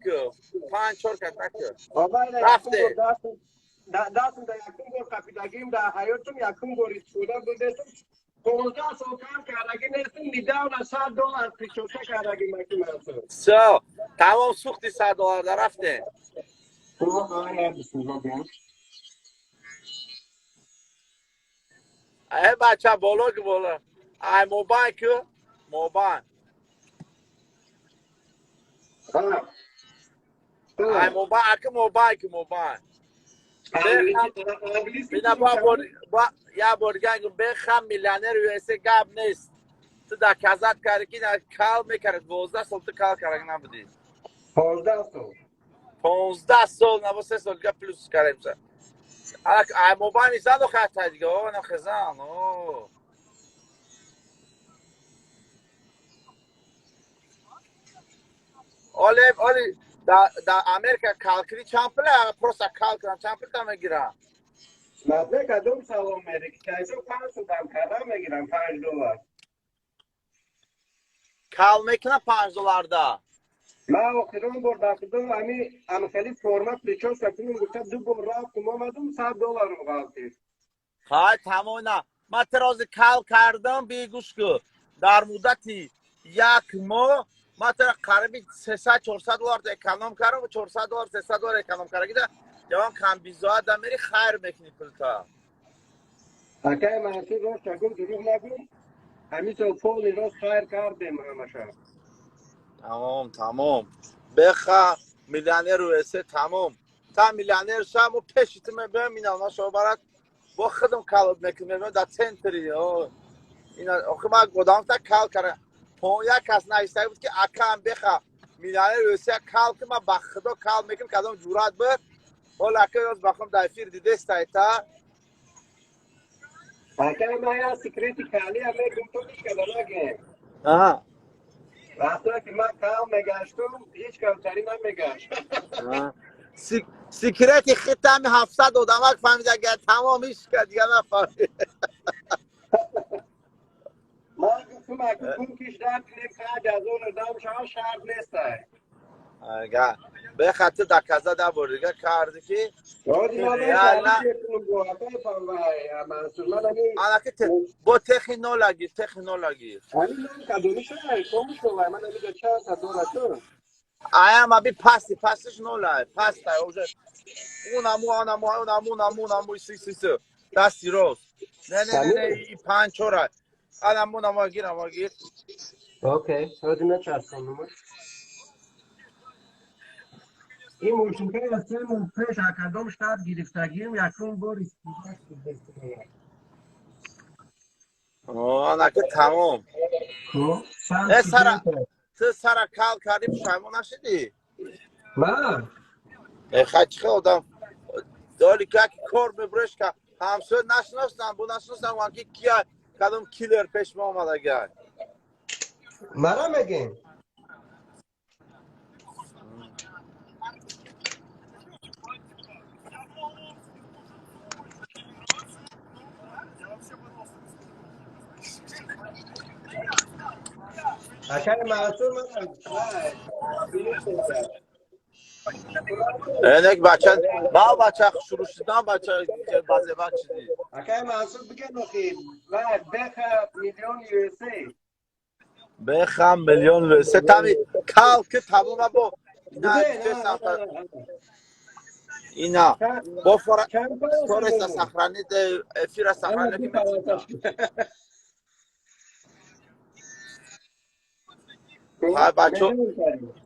Ки панҷ чор кард ки рафте. Дастам да якум бор қапидагим дар ҳаётам, якум бор истифода бурдестам. 15 сол кам кардаги нестам, недавно 100 доллар причёска кардаги макимасо. Всё, тамом, сӯхти 100 доллар да рафте. Бисмилла. Э, бача, боло ки, боло. Ай, мобайн ки, мобайн. Ай, мобайн аки, мобайн ки, мобайн. Бина, я бор дига бехам миллионер USA гап нест. Ту доказать карди, ки кал мекард. 12 сол ту кал карда набудӣ. 15 сол. 15 сол наба, 3 сол дига плюс кардем. Ай, мобайни заду хата дига, о, нахезан, о. Оле, оли да Америка калкири чанд пула? Просто кал кунам, чанд пул та мегирам? Смотря кадом салон мери, китайсо 5 содам карда мегирам, 5 доллар. Кал мекунам 5 долларда. Ман охирон бор дар худо ами амхели форма причёска кунам гуфта, ду бор рафтум, омадум, 100 долларро ғалтид. Ҳай, тамом, на, ман терози кал кардам, бигӯш ку, дар муддати як моҳ ман тера қариби 300-400 доллар эконом кардам, 400 доллар, 300 доллар эконом кардагида. Яван камбизоат да мери, хайр мекунӣ пулта. Акай Мансур, рост нагум, дурӯғ нагум, ҳамин сол поли рост хайр кардем ҳамаша. Тамом, тамом, беха миллионер USA, тамом, та миллионер шаму пеши ту мебиям, ина нашо барат бо худам кал мекунем, мебиям дар центри. Ина охи ман одам та кал кара, як кас нависта буд, ки акам, беха миллионер USA кал ки, ман ба худо кал мекунам, кадом ҷуръат буд. Ҳола ака ёз бахом дар эфир дидестайта. Акай, ман як секрети калия мегум, то ҳеч када нагем. Аҳа. Вақте ки ман кал мегаштум, ҳеч камтарӣ намегашт. Секрети хитами 700 одамак фаҳмида, агар тамом, ҳеч ка дига нафаҳмид. Ман гуфтум, аку кункиш дар кунем, 5000 одам шава, шарт нестай. Ага, бехати доказать набор дига карди, ки реально. Анаки бо технологи, технологи. Аяма би пасти, пастиш нолай, пастай уже, унаму, анаму, унаму, унаму, унаму, иси, иси, иси, дасти рост, не, не, не, не, и панҷ чора, анаму, унаму, гир, амо гир. Окей, ҳозир мечаспонам. Ин мошинкаи аз 3 моҳ пеш аз кадом штат гирифтагиам, якум бор истифода. Анаки тамом. Э, сара ту сара кал кардӣ, пушаймон нашидӣ? Ман? Э, хай, чӣ хел одам доли, ки кор мебуреш, ка ҳамсоя нашиносам, бу нашиносам, ки кия, кадом киллер пеш ма омадагай. Мара мегем. Акай Мансур, ман Энек бача, ма бача шурӯъ шудан, бача базебак шидӣ. Акай Мансур, биген охи, вай беха миллион USA. Беха миллион USA тами кал ки тамома бо ина ина бо фора сториса сохранить, эфира сохранить. Ҳай, бачо,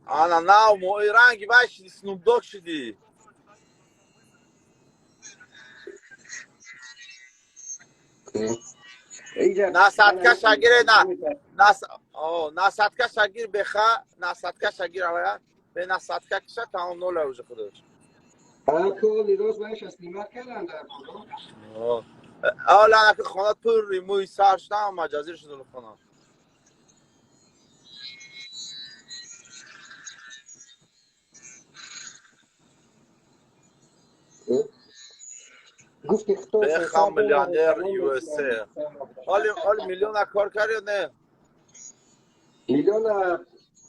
ана нав мои ранги вай шиди, Snoop Dogg шиди. Насадка шагире, на насадка шагир, беха насадка шагир, авая бе насадка киша, тамом, ноля уже худаш. Рост вайша снимать кардан дар. Ола, анаки хона пурри мӯи сар шудам, маҷазир шудам хона. Гуфти хто. Беха миллионер USA. Ҳоли ҳоли миллиона кор кард ё не? Миллиона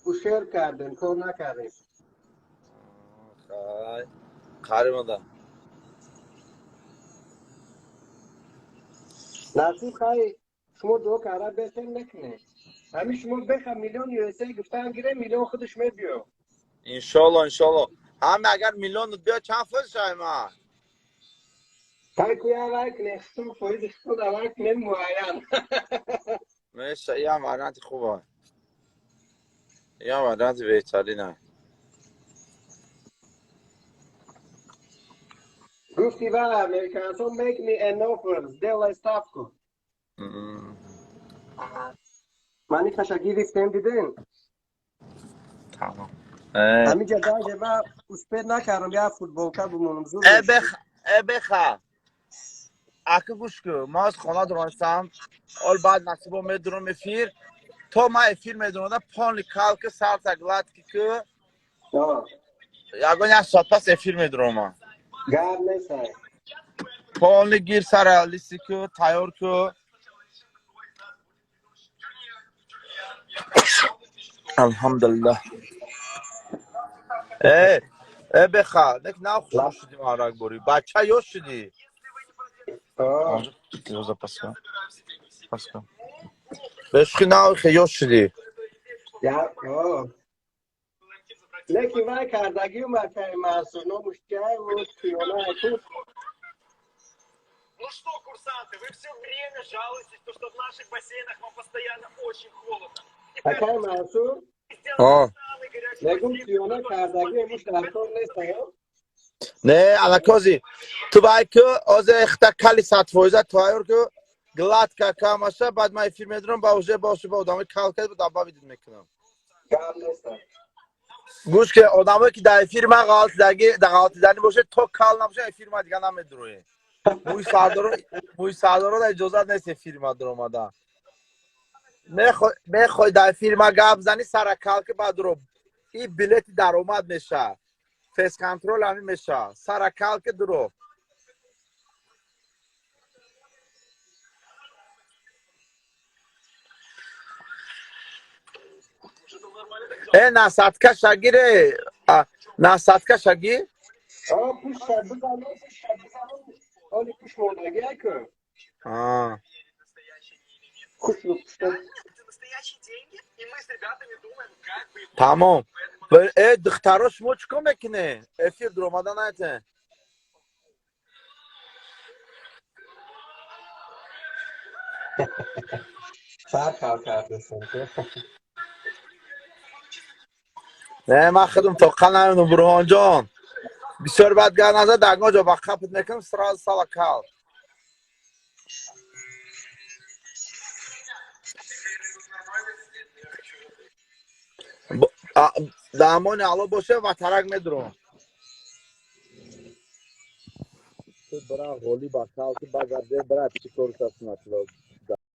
ушер кардем, кор накардем. Хай. Қаримада. Насиб хай шумо дуо карда бесен мекунед. Ҳамин шумо беха миллион USA гуфтан гире миллион худаш мебиё. Иншолло, иншолло. Ҳаме агар миллион биё чанд фоиз шавем ма? Хай куя вай кунем, хитон фоизи хитон авай кунем муайян. Меша, иам варианти хуба. Иам варианти беҳтарина. Гуфти ва американцо make me an offer, сделай ставку. Мани хаша гирифтем диден? Тамом. Ҳаминҷа даже ва успеть накардам як футболка бимонам зуд. Э бех, э беха. Ака гӯш ку, ма аз хона дуронистам. Ол баъд насибо медурам эфир. То ма эфир медуронда полный калки сарта гладкий ку. Ягон як соат пас эфир медурам ма. Гап несай. Полный гир сара лиси ку, тайёр ку. Алҳамдулиллаҳ. Э, э беха, нек на хушрӯ шудӣ марак бори. Бача ёш шудӣ. Запаска. Паска. Бешухи на хе ёш шудӣ. Лекин вай кардагиу макаи Мансур номуш чай вот хиёна ку. Ну что, курсанты, вы все время жалуетесь, то, что в наших бассейнах вам постоянно очень холодно. Акай Мансур? А. Мегум хиёна кардагиу муш дар кор нест ё? Не, алакози. Ту вай ку, озе ихта кали 100% тайёр ку, гладко камаша, баъд ман эфир медурам, ба уже бошу ба одамои кал кард, добавить мекунам. Гап нест. Гӯш ки одамое ки дар эфири ман ғалтиданӣ бошед, то кал набошад эфири ман дига намедуроед. Мӯи сардоро иҷозат нест эфири ман дуромадан. Мехоҳӣ дар эфири ман гап зани, сара кал ки баъд дуро. И билети даромад мешавад. Фейс-контроль ҳамин мешавад. Сара кал ки дуро. Э, насадка шагире, насадка шагир? А, пуш бизанам, пуш бизанам. Оли пуш мондаги яку. А. Хуш пушта. Тамом. Э, духтаро шумо чӣ кор мекунед? Эфир дуромада наятен. Сар кал кардесен. Не, ман худам тоқа намедонам, Бурҳонҷон. Бисёр бад гап назад, ягон ҷо ба қапт мекунам, сразу сала кал. Дар амони Алло боше, ва тарак медурам. Ту бира ғолиба кал ки багарде бира чӣ кор касна.